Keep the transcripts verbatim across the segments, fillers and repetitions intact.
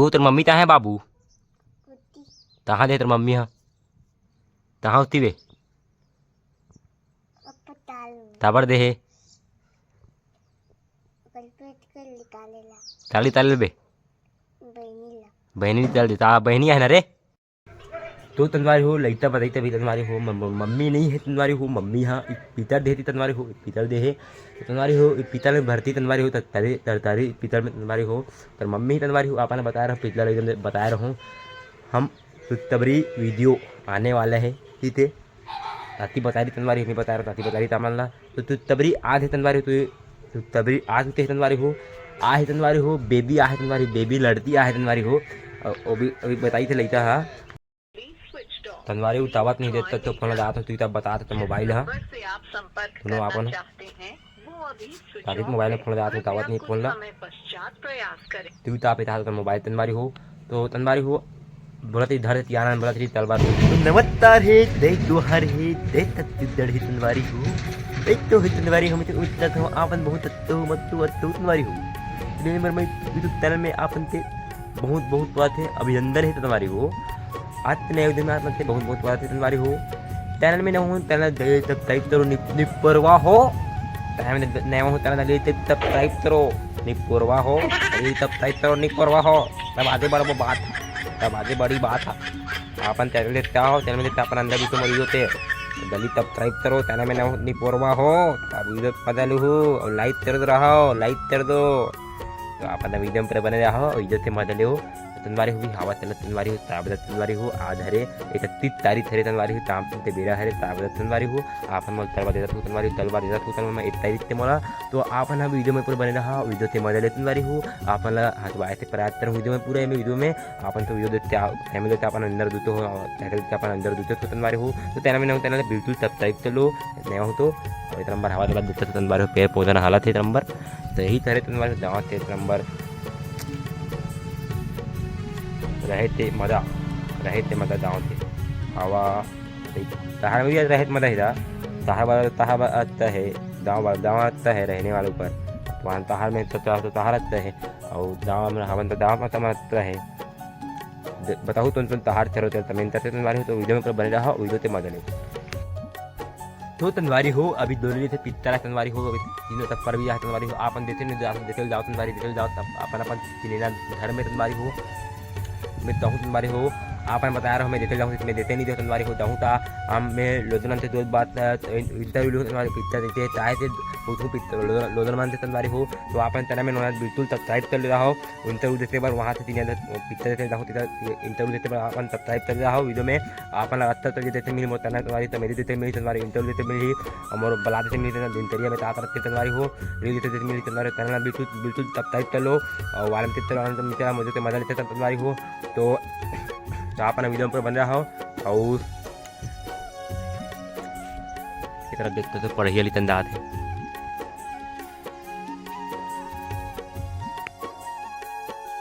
तू तोर मम्मी तहाँ हे बाबू? तहाँ दे तोर मम्मी हा। तहाँ होती बे। काबर दे हे? ताली ताली बे। बहनी ताली ता बहनी है ना रे। तो तनवारी हो, लइता बताइते भी तनवारी हो, मम-, मम्मी नहीं है तनवारी हो, मम्मी हाँ, एक पीतल देती तनवारी हो, एक पीतल दे है। तो तनवारी हो, एक पीतल में भरती तनवारी हो, तरतारी, तरतारी पीतल में तनवारी हो, तर मम्मी ही तनवारी हो, आपने बता रहा हूँ, पिछला एकदम बता रहा हूँ, हम तुतबरी वीडियो आने वाला है, ठीक है? ताती बता रही तनवारी, नहीं बता रहा, ताती बता रही तामन ला। तो तुतबरी आज है तनवारी हो, तो तुतबरी आज होते है तनवारी हो, आ है तनवारी हो, बेबी आ है तनवारी, बेबी लड़ती आ है तनवारी हो। अ, वो भी, अभी बताई थे लइता हा। तनवारी उतावत नहीं देता तो फोन लगात हो, तू तब बतात तो मोबाइल हा। सुनो आपन। ताकि मोबाइल में फोन लगात हो, उतावत नहीं फोन ला। तू ताप इता तो मोबाइल तनवारी हो, तो तनवारी हो, बोलत इधर से तियाना बोलत रही तलवार हो। नमस्कार हे, दे दोहर हे, दे तत्ती दड़ हे तनवारी हो। दे तो हे तनवारी, हम तो उठता था, आपन बहुत तत्तो मत्तो अत्तो तनवारी हो। दिन भर में YouTube चैनल में आपन ते बहुत बहुत बात है, अभिनंदन है तनवारी हो। आज तने एक दिन में आपन ते बहुत बहुत बात है तनवारी हो। चैनल में नवा हो, चैनल दे सब्सक्राइब करो, नि-, निपरवा हो। चैनल में नवा हो, चैनल दे सब्सक्राइब करो, निपरवा हो। अरे सब्सक्राइब करो, निपरवा हो। तब आगे बढ़बो बात, तब आगे बड़ी बात है। आपन चैनल देखता हो, चैनल में देखता अपन अंदर भी तो मरी होते। जल्दी सब्सक्राइब करो, चैनल में नवा हो, निपरवा हो। तब वीडियो मजा लूहो और लाइक कर दो रहो, लाइक कर दो। तो आप अंदर वीडियो में पूरे बने रहो, वीडियो से मजा ले। तनवारी हो भी हवा चलत तनवारी हो, ताबदत तनवारी हो, आज हरे इकतीस तारीख हरे तनवारी हो, ताम ते बेरा हरे ताबदत तनवारी हो। आपन मोल तलवार देता तू तनवारी हो, तलवार देता तू तनवारी एक तारीख ते मोला। तो आपन हम वीडियो में पूरे बने रहा, वीडियो से मजा ले तनवारी हो। आपन ला हंसवाए से प्रयास करूँ वीडियो में, पूरे में वीडियो में आपन तो वीडियो देखते आ, फैमिली देखते अपन अंदर दूतो हो, फैमिली देखते अपन अंदर दूतो हो तनवारी हो। तो तेना में ना हो, तेना बिल्कुल सब्सक्राइब कर लो, नया हो तो। और इतना बार हवा चला देता तो तनवारी हो, पेड़ पौधा ना हालत है नंबर। तो यही तरह तनवारी हो, जाओ थे नंबर। रहे ते मजा, रहे ते मजा जाओ थे। हवा, तहार में भी रहे ते मजा ही था। तहार वाला, तहार वाला अच्छा है, गाँव वाला, गाँव अच्छा है रहने वाले ऊपर। वहाँ तहार में तो, तो, तो तहार अच्छा है। और गाँव में हवन तो गाँव में तमार अच्छा है। द-, बताओ तुम, तुम तहार चलो, चलो, तमें इंतजार से तनवारी हो, तो वीडियो में पूरा बने रहो, वीडियो ते मजा ले। तो तनवारी हो, अभी दोनों जैसे पित्तरा तनवारी हो, अभी तीनों तक पर भी यहाँ तनवारी हो, आपन देते नहीं, जाओ, देते जाओ तनवारी, देते जाओ, तब अपन, अपन चिनेना घर में तनवारी हो, मैं कहूँ तनवारी हो, आपन बता रहा हूँ, मैं देते जाऊँ, मैं देते नहीं दे तनवारी हो, जाऊँ ता, हम मैं लोजन से दो बात, अ, इंटरव्यू लूँ तनवारी, पित्तरा देते, चाहे से, उठूँ पित्तरा, लोजन, लोजन मान से तनवारी हो, तो आपन तेना में नोना बिल्कुल सब्सक्राइब कर ले रहा हो, इंटरव्यू देते बार वहाँ से तीन हजार पिक्चर देते जाओ, तीन हजार इंटरव्यू देते बार अपन सब्सक्राइब कर रहा हो वीडियो में। आपन लगातार तो ये देते मिली मोर तनवारी, तो मेरी देते मिली तनवारी, इंटरव्यू देते मिली, और मोर बला देते मिली तनवारी, इंटरव्यू में तात रखते तनवारी हो, रील देते देते मिली तनवारी, तनवारी बिल्कुल, बिल्कुल सब्सक्राइब कर लो। और वालम चित्र वालम तो मित्र मुझे तो मजा लेते तनवारी हो। तो, तो आपन वीडियो पर बन रहा हो। और इस तरह देखते तो पढ़िया लिखन दात है।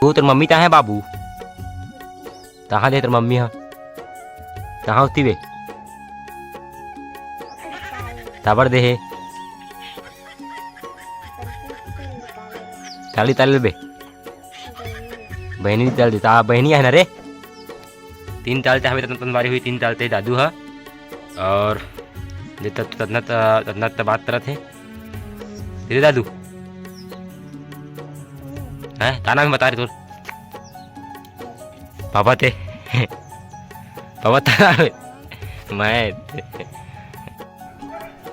तू तोर मम्मी तहाँ हे बाबू? तहाँ दे तोर मम्मी हा। तहाँ होती बे। ताबर दे हे। ताली ताली बे। बहनी ताली ता बहनी है ना रे। तीन ताल ते हवे तन तनवारी हुई, तीन ताल ते दादू हा। और जे तत-, ततना त-, ततना त बात करत हे। तेरे दादू? हैं? का नाम हे बता रे तोर? पापा ते? पापा ता नाम हे? मैं ते।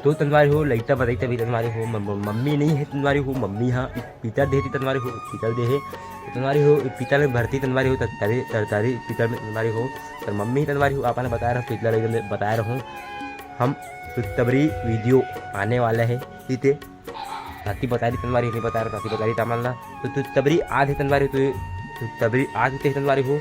तो तनवारी हो, लइता बताइता भी तनवारी हो, म-, म-, मम्मी नहीं है तनवारी हो, मम्मी हाँ, एक पीतल देती तनवारी हो, एक पीतल दे है। तो तनवारी हो, एक पीतल में भरती तनवारी हो, तरतारी, तरतारी पीतल में तनवारी हो, तर मम्मी ही तनवारी हो, आपने बता रहा हूँ, पिछला वीडियो में बता रहा हूँ, हम तुतबरी वीडियो आने वाला है, ठीक है? ताती बता रही तनवारी, नहीं बता रहा, ताती बता रही तामल ना, तो तुतबरी आज है तनवारी, तो तुतबरी आज होते है तनवारी हो,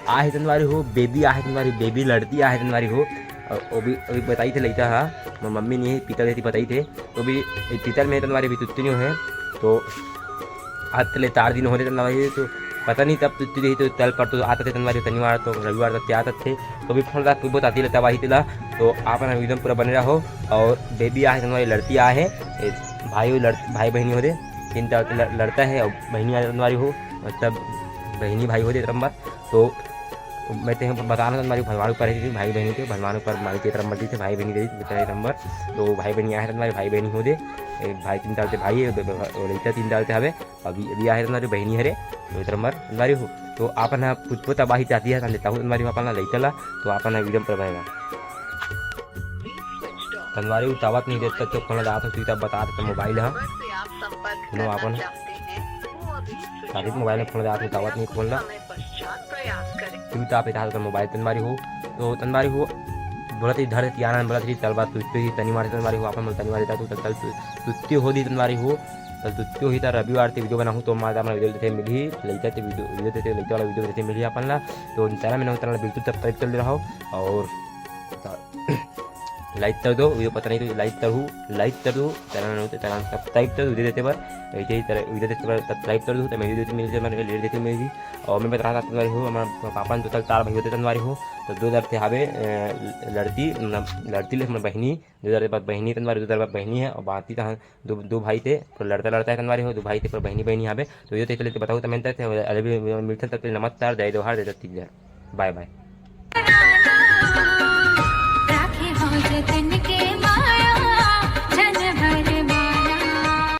आ है तनवारी हो, बेबी आ है तनवारी, बेबी लड़ती आ है तनवारी हो, और वो भी, अभी बताई थे लइता हा, मोर मम्मी नहीं है, पीतल देती बताई थे, तो भी पीतल में तनवारी भी तुत्ती नहीं है, तो आज तले चार दिन हो रहे तनवारी, तो पता नहीं तब तुत्ती रही, तो तल पर तो आता थे तनवारी, शनिवार तो रविवार तक ते आता थे, तो भी फोन ला पूछबो ताती ले तब आही तेला, तो आप ना एकदम पूरा बने रहो, और बेबी आ है तनवारी लड़ती आ है, ए, भाई लड़-, भाई बहनी हो दे, तीन चार लड़-, लड़ता है और बहनी आ तनवारी हो, मतलब बहिनी भाई हो दे नंबर। तो मैं ते बता रहा था, तुम्हारी भलवान ऊपर है, भाई बहनी के भलवान ऊपर मारी के तरफ मर्जी थे, भाई बहनी रही तेरे नंबर। तो भाई बहनी आए हैं तुम्हारे, भाई बहनी हो दे, ए, भाई तीन साल से भाई है, ब-, ब-, ब-, लइका तीन साल से हवे, अभी, अभी आए हैं तुम्हारी बहनी हरे, तो इधर नंबर तुम्हारी हो। तो आपन हा कुछ पता बाही चाहती है, लेता हूँ तुम्हारी हो, आपन हा लइका ला, तो आपन हा वीडियो पर रहेगा। तनवारी उतावत नहीं देता, तो फोन लगा तो तू तब बता देता मोबाइल हा। सुनो आपन। शादी मोबाइल में फोन लगा तो उतावत नहीं फोन ला। तू तो आप इधर तो मोबाइल तनवारी हो, तो तनवारी हो। बोलत ही धर के आना, बोलत ही चल बात तुझते ही तनी मारे तनवारी हो, आपन तनी मारे तू तल तुझते हो दी तनवारी हो। तल तुझते हो ही तर रविवार ते वीडियो बनाहूँ, तो मार आपन वीडियो देते मिली, लइका ते वीडियो, वीडियो देते, लइका वाला वीडियो देते मिली आपन ला। तो चैनल में नौ चैनल बिल्कुल सब्सक्राइब कर ले रहा हो, और लाइक कर दो, वीडियो पता नहीं तो लाइक करू, लाइक कर दो, चैनल में नौ तो चैनल सब्सक्राइब कर दो, वीडियो देते बर, ऐसे ही तरह वीडियो देते बर सब्सक्राइब कर दो, तो मैं वीडियो देते मिल जाए, मैं लेट देते मिल जी। और मैं बता रहा था तनवारी हो, हमारे पापा ने दो तक तार भाई होते तनवारी हो, तो दो दर से हावे, अ, लड़ती, मतलब, लड़ती ले हमारी बहनी, दो दर बाद बहनी तनवारी, दो दर बाद बहनी है, और बाकी तहाँ दो, दो भाई थे, पर लड़ता लड़ता है तनवारी हो, दो भाई थे, पर बहनी बहनी हावे। तो ये तो चले तो बताओ, तो मैं तो अरे भी मिलते तब तक नमस्कार, जय जोहार, जय छत्तीसगढ़, बाय बाय।